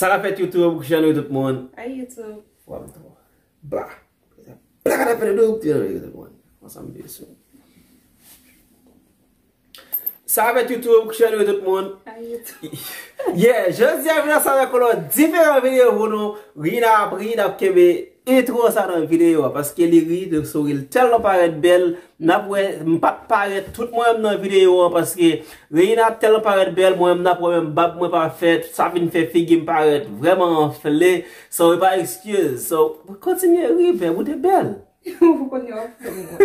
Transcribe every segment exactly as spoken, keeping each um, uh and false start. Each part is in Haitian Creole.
Sa k ap fèt YouTube, kijan nou ye tout moun? Ay, YouTube. Wap tou. Bla. Bla ka fè de tout moun. Ansanm de sou. Sa k ap fèt YouTube, kijan nou ye tout moun? Ay, YouTube. Yeah, jodi a vin ansanm avèk yon lòt diferan videyo pou nou. Rina ap, Rina ap kenbe intro sa nan videyo a, paske li ri, li souri, li tèlman parèt bèl. N ap wè, m pa t parèt tout mwen menm nan videyo an, paske Reina tèlman parèt bèl, mwen menm n ap wè menm bab mwen pa fèt, sa vin fè figi m parèt vrèman anfle. So, e pa ekskiz. So, kontinye ri, bèb, ou te bèl. Ou konnen w ap fè m wont.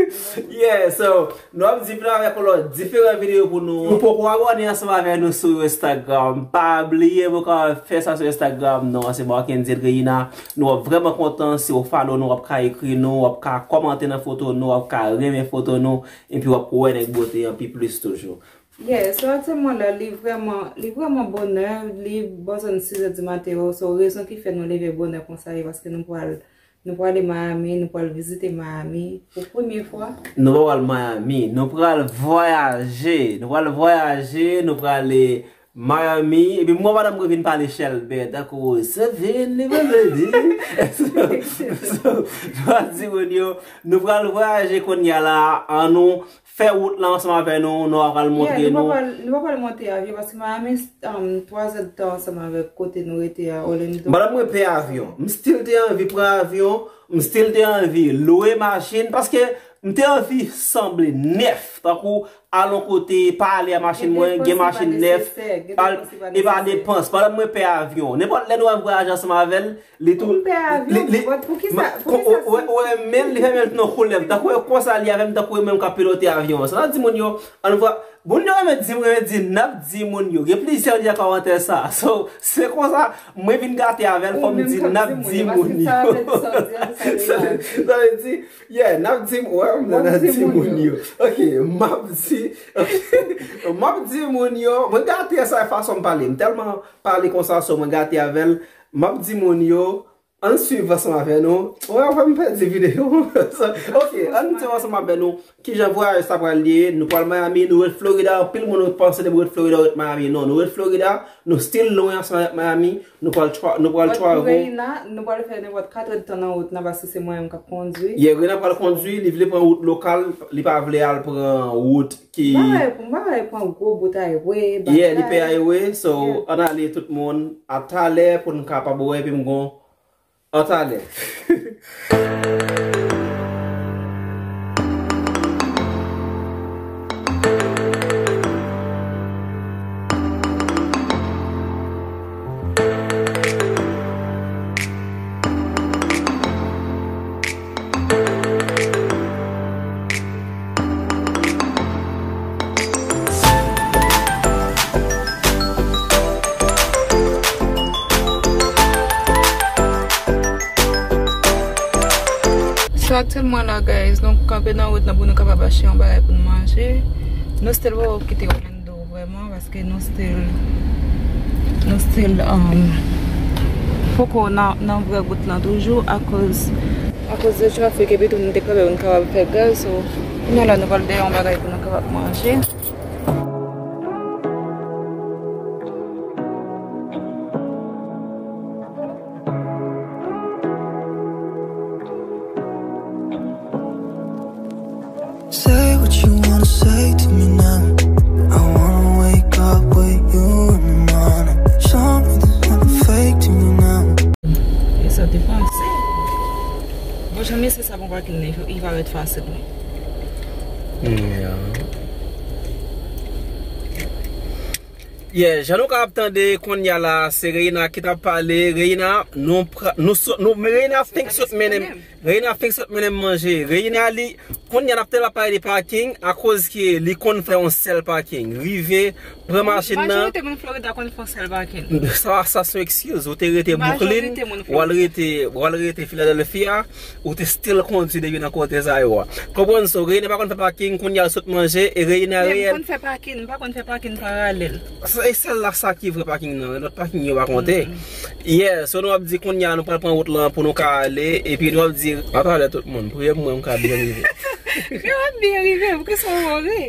Yeah, so, nou ap di vin avèk yon lòt diferan videyo pou nou. Ou poko abòne ansanm avèk nou sou Instagram, pa bliye pou w ka fè sa sou Instagram, non, se Marc and Zedrina. Nou ap vrèman kontan si w follow nou, w ap ka ekri nou, w ap ka kòmante nan foto nou, w ap ka renmen foto nou, epi w ap wè nèg bote an pi plis toujou. Yeah, so aktyèlman la, li vrèman, li vrèman bonè, li bò zòn sizè di maten yo, so rezon ki fè nou leve bonè konsa, e paske nou pral, nou prale Miami, nou pral vizite Miami pou premye fwa. Nou pa pral Miami, nou pral vwayaje, nou pral vwayaje, nou prale Miami, epi mwen madanm mwen vin pale chèlbè, tankou se vin li vin vin. So, so, nou ap di moun yo, nou pral vwayaje kounye a la, annou fè wout la ansanm avè nou, nou pral montre nou. Yeah, nou pa pral, nou pa pral monte avyon, paske Miami, um, twa zè d tan ansanm avèk kote nou rete a, Orlando. Madanm mwen pè avyon. M still te anvi pran avyon, m still te anvi lwe machin, paske m te anvi sanble nèf, tankou al yon kote, pa ale a machin mwen, gen machin nèf, e pa depans. Pandan mwen pè avyon. Nenpòt lè nou ap vwayaje ansanm avè l, li tou. Ou pè avyon, li, li, but poukisa, ma- poukisa ou, ou, ou wè men l, li fè men l nan koulèv. Tankou e konsa li avè m, tankou e menm k ap pilote avyon an. Sa n ap di moun yo, ann vwa, moun yo renmen di, renmen di, n ap di moun yo. Gen plizyè ki nan kòmantè sa. So, se konsa, mwen vin gate avè l, fò m di, n ap di moun yo. Sa vle di, yeah, n ap di, wè, m nan di moun yo. Ok, m ap di, m ap di moun yo, mwen gate sa fason m pale. M tèlman pale konsa, so mwen gate avè l. M ap di moun yo, ann swiv ansanm avè nou. Wè, wè, m pèdi videyo. Ok, ann swiv ansanm avè nou. Kijan vwayaj sa pral ye? Nou pral Miami, nou ret Florida. Anpil moun panse depi w ret Florida, w ret Miami. Non, nou ret Florida. Nou still lwen ansanm avèk Miami. Nou pral tra-, nou pral travel. But pou Reina, nou pral fè nenpòt kat èdtan nan wout nan, paske se mwen menm k ap kondwi. Yeah, Reina pral kondwi, li vle pran wout lokal, li pa vle al pran wout ki. M pa bay, m pa bay pran gwo bout highway, bagay. Yeah, li pè highway, so, ann ale tout moun, a talè pou n kapab wè, epi m gon, a talè. So, aktyèlman la, guys, nou kanpe nan wout nan pou nou kapab achte yon bagay pou nou manje. Nou still poko kite Orlando vrèman, paske nou still, nou still, um, poko nan, nan vrè wout lan toujou, akoz, akoz de trafik, epi tou nou te kanpe pou nou kapab fè gaz, so, kounye a la nou pral dèyè yon bagay pou nou kapab manje. Say what you wanna say to me now. I wanna wake up with you in the morning. Show me there's nothing fake to me now. E sa te panse. Bon, jan mesye sa bon pakin li, li parèt fasil, wi. Yeah. Yeah, jan nou ka ap tande kounye a la, se Reina ki t ap pale. Reina, nou pra-, nou sot, nou, men Reina fenk sot mennen, Reina fenk sot mennen m manje. Reina, li, kounye a n ap tèlman pale de paking, akoz ke li konn fè yon sèl paking. Rive, pran machin nan. Majorite moun Florida konn fè yon sèl paking. Sa, sa se yon ekskiz. Ou te rete Brooklyn, w al rete, w al rete Philadelphia. Ou te still kondwi depi nan kote sa yo a. Konprann sa, Reina pa konn fè paking, kounye a l sot manje, e Reina reyèl. M konn fè paking, m pa konn fè paking paralèl. Se, e sèl la sa ki vrè paking nan, lòt paking yo pa konte. Yeah, so nou ap di kounye a nou pral pran wout lan pou nou ka ale, epi nou ap di, a talè tout moun, priye pou mwen, m ka byen rive. Yo ap byen rive, pou ki sa w wori?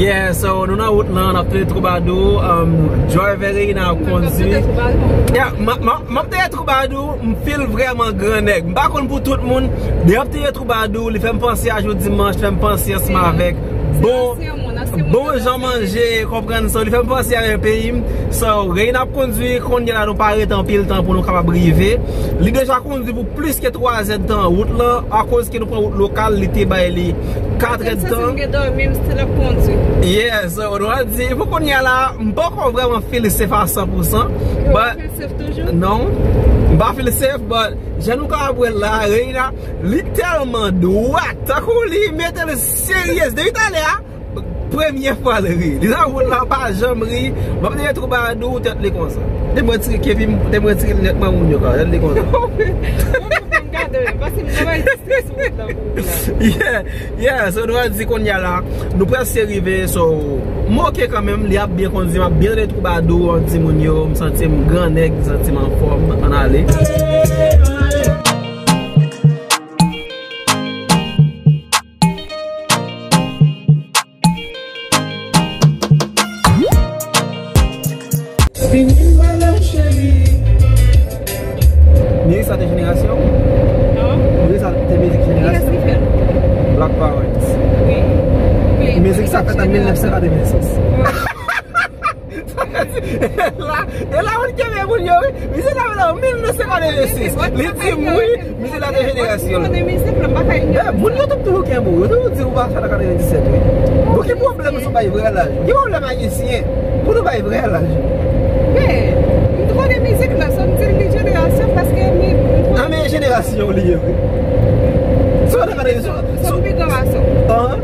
Yeah, so nou nan wout lan, n ap tande twoubadou, um, driver Reina ap kondui. Yeah, m ap tande twoubadou, m feel vrèman gran nèg. M pa konn pou tout moun, depi m ap tande twoubadou, li fè m panse a jou dimanch, li fè m panse ansanm avèk bon, bon jan manje, konprann sa, li fè m panse avèk peyi m. So, Reina ap kondui, kounye a la nou pa rete anpil tan pou nou kapab rive. Li deja kondui pou plis ke twa zèdtan wout lan, akoz ke nou pran wout lokal, li te bay li kat èdtan. Gen dòmi, m still ap kondui. Yeah, so, nou ap di, pou kounye a la, m poko vrèman feel safe a san pou san, but, non, m pa feel safe, but, jan nou ka ap wè l la, Reina, li tèlman dwat, tankou li mete l serye, depi talè a, premye fwa l ri. Li nan wout la, pa janm ri. M ap tande twoubadou, tèt li konsa. Te mwen tire kepi, te mwen tire linèt mwen moun yo ka, tèt li konsa. Mwen pa fè m gade, paske m nan bay distri sou wout la pou ou la. Yeah, yeah, so nou a di kounye a la, nou prèske rive, so, m oke kanmenm, li ap byen kondui, m ap byen tande twoubadou an timoun yo, m santi m gran nèg, m santi m anfòm, ann ale. Vini mwen nan cheri. Mizik sa te jenerasyon w? Non. Mizik sa te mizik jenerasyon? Kiyès ki fè l? Black Parents. Wi. Wi. Mizik sa fèt an mil nèf san katrevensis. Wi. E la, e la moun kenbe moun yo, wi. Misye t ap nan mil nèf san katrevensis. Li di m, wi, misye la de jenerasyon. Eh, moun yo t ap toujou kenbe w, yo toujou di ou pa fèt an katrevenndisèt, wi. Bon, ki pwoblèm si w bay vrè laj? Ki pwoblèm ayisyen pou nou bay vrè laj? Men, m konnen mizik la, so m di l de jenerasyon paske mi, m konnen. An, men jenerasyon w li ye, wi. Si w fèt an katrevenndisèt, si w pi gran pase m. An?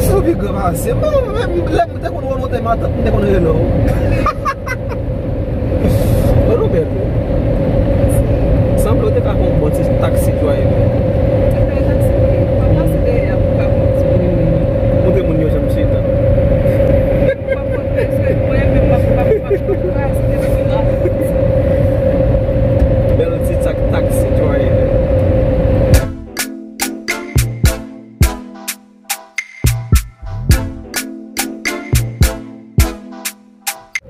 Si w pi gran pase m, bon, men, lè m te konn wè w nan matant, m te konn rele w. Bon, nou bèl wi. Sanble w te ka fè yon bon ti taxi driver. Montre moun yo jan m chita. Bèl ti tak-, taxi driver.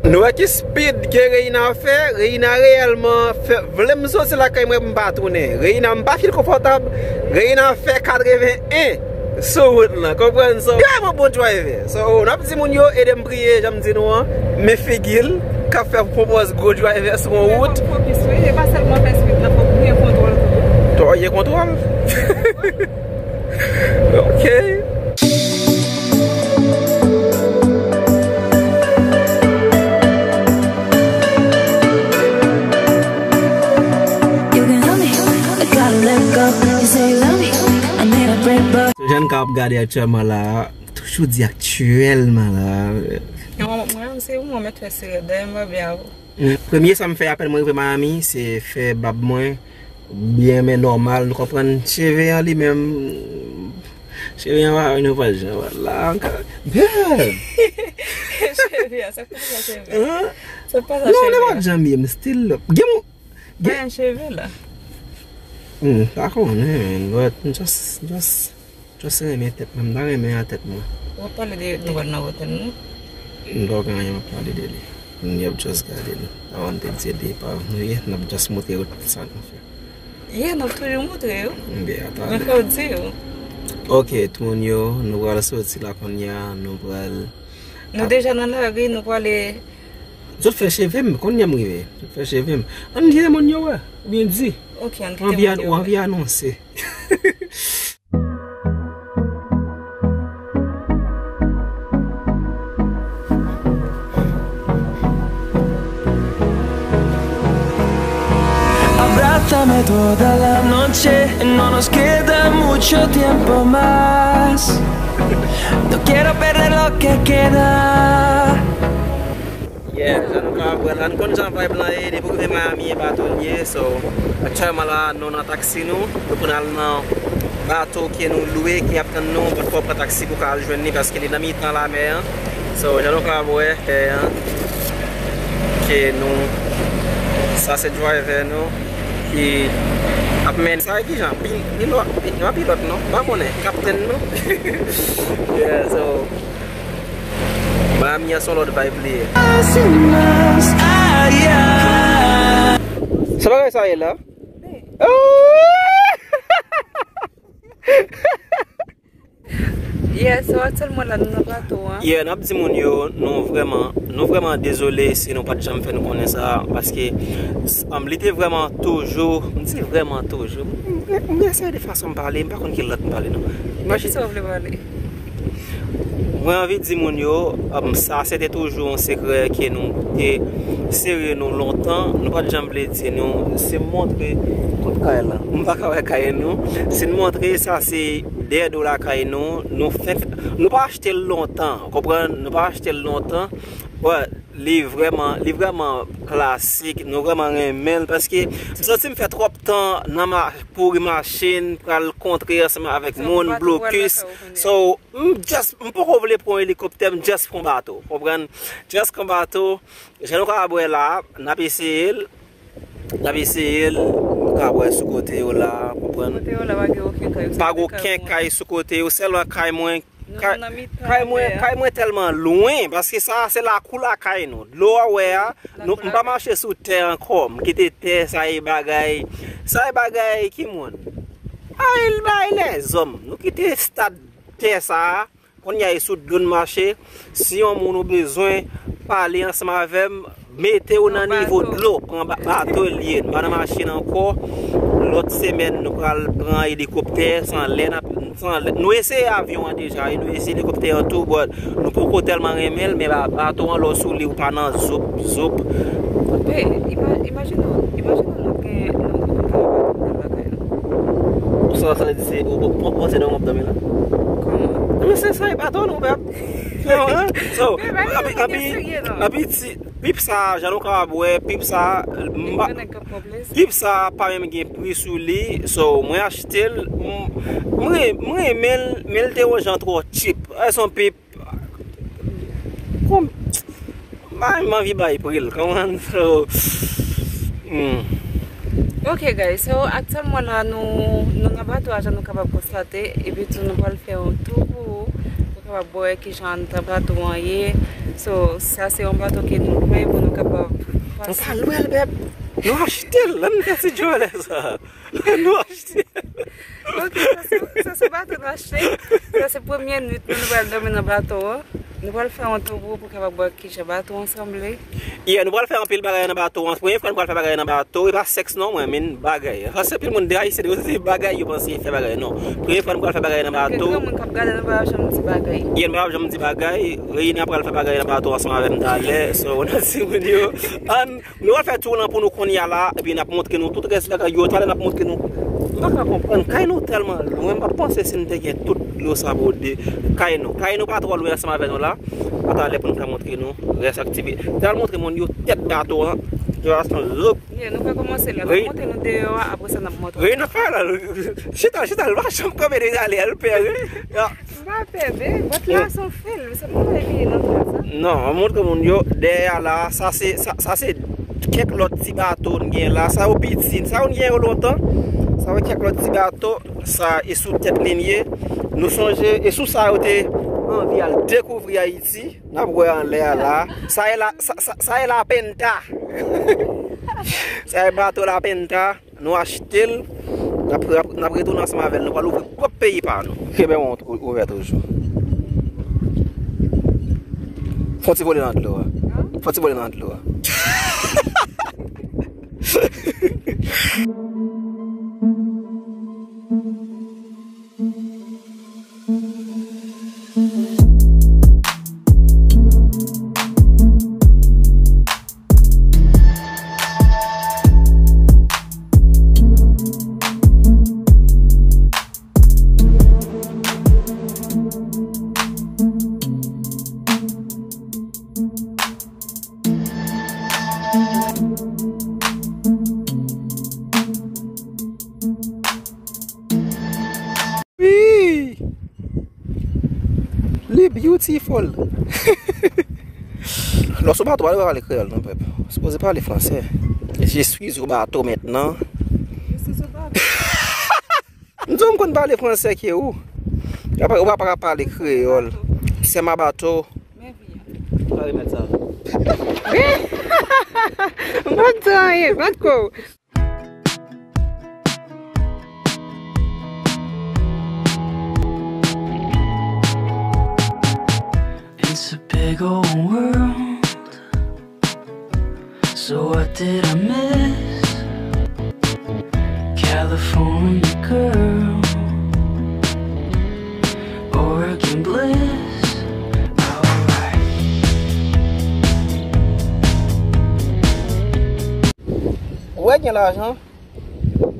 Nou wè ki speed ke Reina fè. Reina reyèlman fè, vle m soti lakay mwen pou m pa tounen. Reina, m pa feel konfòtab. Reina fè katreven en sou wout lan. Konprann sa? Vrèman bon driver. So, n ap di moun yo, ede m priye, jan m di nou an. Men figi l, k ap fè pwopòz gwo driver sou yon wout. Fòkis, wi. E pa sèlman fè speed lan, fòk ou gen kontwòl tou. Fòk ou gen kontwòl. Ok. You can hold me, I gotta let go. You say you love me, I need a break, but Jan n ka ap gade aktyèlman la, toujou di aktyèlman la. Mwen, mwen, se ou mwen mèt fè sere, dèyè mwen byen avou. Mm, premye sa m fè apèn mwen rive Miami, se fè bab mwen byen men nòmal, nou konprann. Cheve an li menm, cheve an pa nou pa jan la ankò. Bèl! Cheve an, sa k pase cheve an? Sa k pase cheve an? Non, li pa janm ye, m still gen moun. Gen cheve la. Hmm, pa konnen, but just, just Just renmen tèt mwen, m ta renmen a tèt mwen. W ap pale de nou pral nan otèl nou? M pa gen anyen m ap pale de li. M ap just gade l. Avan m te di l, li pa nou ye, n ap just montre yo tout sa nou fè. Yeah, n ap toujou montre yo. Byen, atande. Men fò w di yo. Ok, tout moun yo, nou pral soti la kounye a, nou pral Nou deja nan lari, nou prale. Zòt fè cheve m, kounye a m rive. Zòt fè cheve m. Ann kite moun yo wè, oubyen di. Ok, ann kite moun yo wè. Ou anvi anonse. Abrázame toda la noche, no nos queda mucho tiempo más. No quiero perder lo que queda. Yeah, jan nou ka wè la, nou konn jan vibe lan ye, depi w rive Miami, e baton l ye. So, aktyèlman la, nou nan taksi nou, nou konn al nan bato ke nou lwe, ki ap tann nou, but fò w pran taksi pou w ka al jwenn li, paske li nan mitan lamè an. So, jan nou ka wè, fè an, ke nou, sa se driver nou, ki ap mennen, sa ki jan, pil-, pilòt, pi-, non, pilòt non, m pa konnen, kaptèn nou. Yeah, so, Yon son lòt vibe li ye. Sa bagay sa ye la? Yeah, so aktyèlman la nou nan bato an. Yeah, n ap di moun yo, nou vrèman, nou vrèman dezole si nou pa t janm fè nou konnen sa, paske um, li te vrèman toujou, m di vrèman toujou. M, m, m eseye de fason m pale, m pa konn ki lòt m pale non. Depi sa w vle pale. Mwen anvi di moun yo, um, sa se te toujou yon sekrè ke nou te sere nou lontan. Nou pa t janm vle di nou. Si m montre tout kay la, m pa ka wè kay nou. Si n montre sa se dèyè do lakay nou, nou fenk, nou pa achte l lontan, w konprann? Nou pa achte l lontan. Wè, li vrèman, li vrèman klasik, nou vrèman renmen l, paske m santi m fè twòp tan nan ma-, kouri machin, pral kontre ansanm avèk moun, blokis. So, m just, m poko vle pran elikoptè, m just pran bato, konprann? Just pran bato, jan nou ka wè la, n ap eseye l, n ap eseye l, nou ka wè sou kote yo la, konprann? Kote yo la, pa gen okenn kay, pa gen okenn kay sou kote yo, sèlman kay mwen, kay, kay mwen, kay mwen tèlman lwen, paske sa se lakou lakay nou. Dlo a wè a, nou, m pa mache sou tè ankò, m kite tè sa e bagay, sa e bagay ki moun? Ay, bay lèzòm, nou kite stad tè sa a, kounye a e sou dlo n mache. Si yon moun ou bezwen pale ansanm avè m, mete w nan nivo dlo, pran ba-, bato l ye, n pa nan machin ankò. Lòt semèn, nou pral pran elikoptè, se anlè n ap, se anlè. Nou eseye avyon an deja, e nou eseye elikoptè an tou, but nou poko tèlman renmen l, men ba-, bato an lè w sou li, ou pa nan zoup, zoup. Men, ima-, imajine w, imajine w nou gen, nou, nou gen yon bato nan lakay nou. Sa, sa vle di se, ou, ou, ou panse nan w ap dòmi la? Kòman? Men se sa, e bato nou, bèb. So, anpi, anpi, anpi ti, pip sa, jan nou kapab wè, pip sa, m pa, pip sa pa menm gen pri sou li. So, mwen achte l, m, mwen, mwen renmen l, men l te yon jan twò cheap. E se yon pip, konm, m pa menm anvi bay pri l, konprann? So, hmm. Ok, guys, so, aktyèlman la, nou, nou nan bato a, jan nou kapab konstate, epi tou nou pral fè yon tou pou ou, pou kapab wè kijan andidan bato an ye. So, sa se yon bato ke nou lwe pou nou kapab pase. Nou pa lwe l, bèb. Nou achte l, ann fè ti djòlè sa. Nou achte l. Ok, sa se, sa se bato nou achte. Sa se premye nwit nou, nou pral dòmi nan bato an. Nou pral fè yon tou pou, pou kapab wè kijan bato an sanble. Yeah, nou pral fè anpil bagay nan bato an. Premye fwa nou pral fè bagay nan bato, e pa sèks non, mwen, men bagay. Paske anpil moun de Ayisyen, yo se bagay, yo panse fè bagay, non. Premye fwa nou pral fè bagay nan bato. Gen granmoun k ap gade, nou pa janm di bagay. Yeah, nou pa janm di bagay. Reina pral fè bagay nan bato ansanm avè m talè. So, n ap di moun yo, ann, nou pral fè tou lan pou nou kounye a la, epi n ap montre nou tout rès bagay yo. Talè n ap montre nou. M pa ka konprann. Kay nou tèlman lwen, m pa panse si n te gen tout dlo sa pou de kay nou. Kay nou pa twò lwen ansanm avè nou la. Atalè pou n ka montre nou rès aktivite. N al montre moun yo tèt bato an. Yo asanm lòk. Yeah, nou ka kòmanse la. N ap montre nou deyò a, apre sa n ap montre. Wi, n ap fè la. Chita, chita, l pa janm kanpe deja, li al pè, wi. M pa pè, men, bòt la se yon fil. Se pou mwen li ye nan fil sa. Non, m montre moun yo dèyè a la. Sa se, sa, sa se kèk lòt ti bato n gen la. Sa yo piti. Sa yo n gen yo lontan. Sa yo kèk lòt ti bato. Sa e sou tèt li n ye. Nou sonje, e sou sa yo te anvi al dekouvri Ayiti. N ap wè anlè a la. Sa e la, sa, sa, sa e la Penta. Sa e bato la Penta. Nou achte l. N ap, n ap, n ap retounen ansanm avè l. Nou pral ouvri pwòp peyi pa nou. Kenbe yon ou-, ouvè toujou. Fon ti vole nan dlo a. Fon ti vole nan dlo a. Wi! Li beautiful. Lè w sou bato, pa dwe pale kreyòl non, pèp. Ou sipoze pale fransè. Je suis au bateau maintenant. Je suis au bateau. M di w m konn pale fransè ke ou. Ou pa, ou pa ka pale kreyòl. C'est ma bateau. Men vi a. Pa remèt sa. M pa t di anyen, pa t ko. It's a big old world. So what did I miss? California girl, Oregon bliss. Alright. Ou wè gen lajan,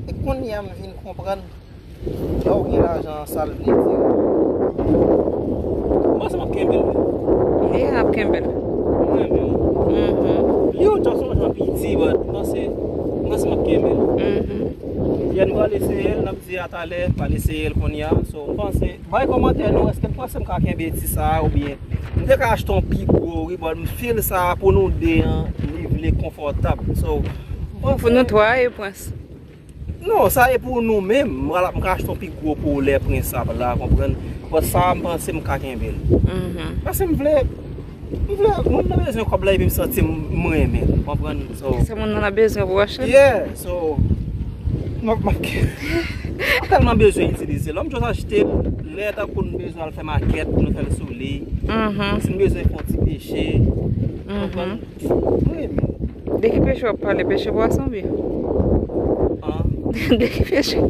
e kounye a m vin konprann. Lè w gen lajan, sa l vle di. Mwen se m ap kenbe l. Li ap kenbe l. Mwen menm. Li yon jan, se yon jan piti, but mwen se, mwen se m ap kenbe l. Yè n pral eseye l, n ap di a talè, n pral eseye l kounye a. So, m panse, bay kòmantè nou, èske n panse m ka kenbe ti sa a oubyen m te ka achte yon pi gwo, wi, but m feel sa a pou nou de an, li vle konfòtab. So, m panse. Pou nou twa e prens. Non, sa e pou nou menm. M ka achte yon pi gwo pou lè prens ap la, konprann? But sa a, m panse m ka kenbe l. Paske m vle, m vle, moun nan bezwen kòb la epi m santi m, m renmen l, konprann? So, Se moun nan la bezwen pou achte l. Yeah, so, m ap, m ap, m tèlman bezwen itilize l. Lè m just achte l, lè tankou n bezwen al fè makèt, nou fè l sou li. Si n bezwen fè yon ti peche, konprann? Mwen renmen. De ki peche w ap pale? Peche pwason byen? An? De ki peche?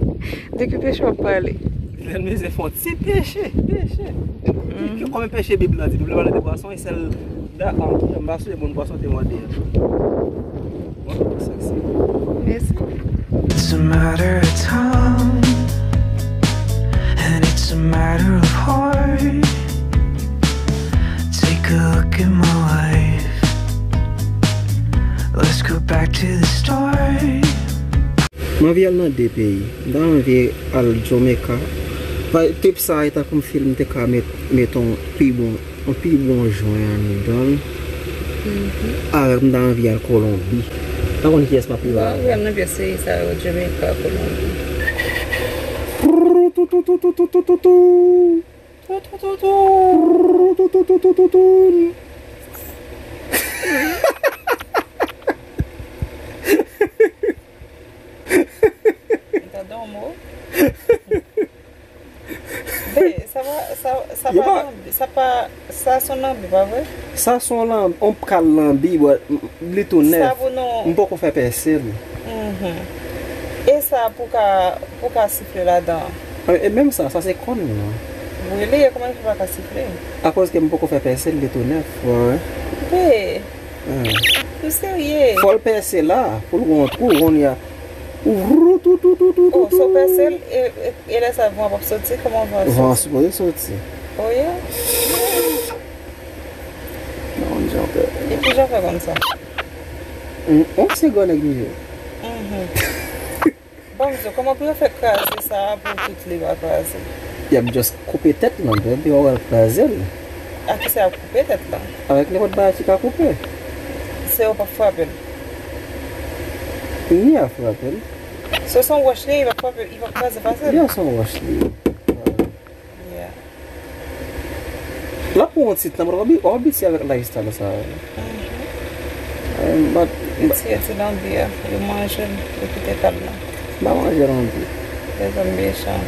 De ki peche w ap pale? Lè n bezwen fè yon ti peche, peche. Ki, ki, konbyen peche Bib la di? Bib la pale de pwason, e sèl da, an, m pa sonje bon pwason te mòde a. Mwen, sa se. Mèsi. It's a matter of time, and it's a matter of heart. Take a look at my life. Let's go back to the start. M anvi al nan de peyi. M ta anvi al Jamaica. Tip sa a, e tankou m feel m te ka met, met yon pi bon, yon pi bon jwen anndan l. Avèk m ta anvi al Kolonbi. M pa konn kiyès m ap rive avèk. Mwen nan pyès peyi sa yo, Jamaica, Kolonbi. Tande yon mo. Ben, sa pa, sa, sa pa, sa pa, sa se yon lanbi, pa vre? Sa se yon lanbi, yon kal lanbi, but li tou nèf. Sa pou nou. M poko fè pèse l. E sa pou ka, pou ka sifle ladan. E menm sa, sa se kòn nan. Wi, li ye, kòman li fè pa ka sifle? Akoz ke m poko fè pèse l, li tou nèf, wè. Be, nou serye. Fò l pèse la, pou l gen yon twou, kounye a. Ou vrou tou tou tou tou tou. Oh, so pèse l, e, e, e lè sa van p ap soti, kòman van soti? Van sipoze soti. Oh yeah? Non, jan fè. E ki jan fè konn sa? On se gwo nèg li ye. Bon, m di w, kòman pou yo fè kraze sa a pou tout li pa kraze? Y ap just koupe tèt lan, epi yo al kraze l. A ki sa y ap koupe tèt lan? Avèk nenpòt bagay ki ka koupe. Se yo p ap frape l. Ni a frape l. So se yon wòch li ye, li p ap frape, li p ap kraze fasil. Ya, se yon wòch li ye. Yeah. L ap pran yon ti tan, mwen obi, obi ti avèk lifestyle sa. Yo tiye ti lanbi a, yo manje l, yo kite kal la. M pa manje lanbi. Lèzòm mechan.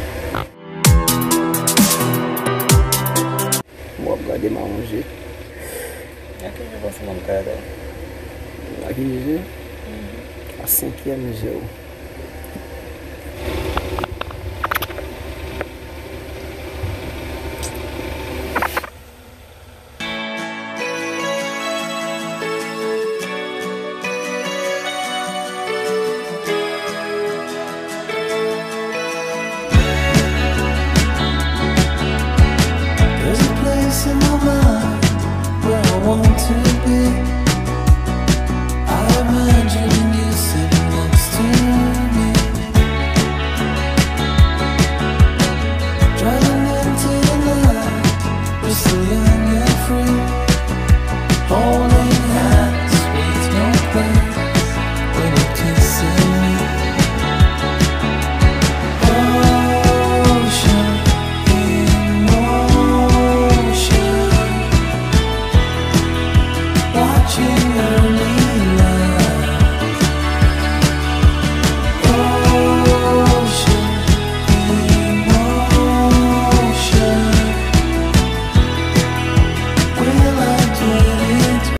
Mwen ap gade m a manje. A ki je w panse mwen gade w? A ki je? A senkyèm je w.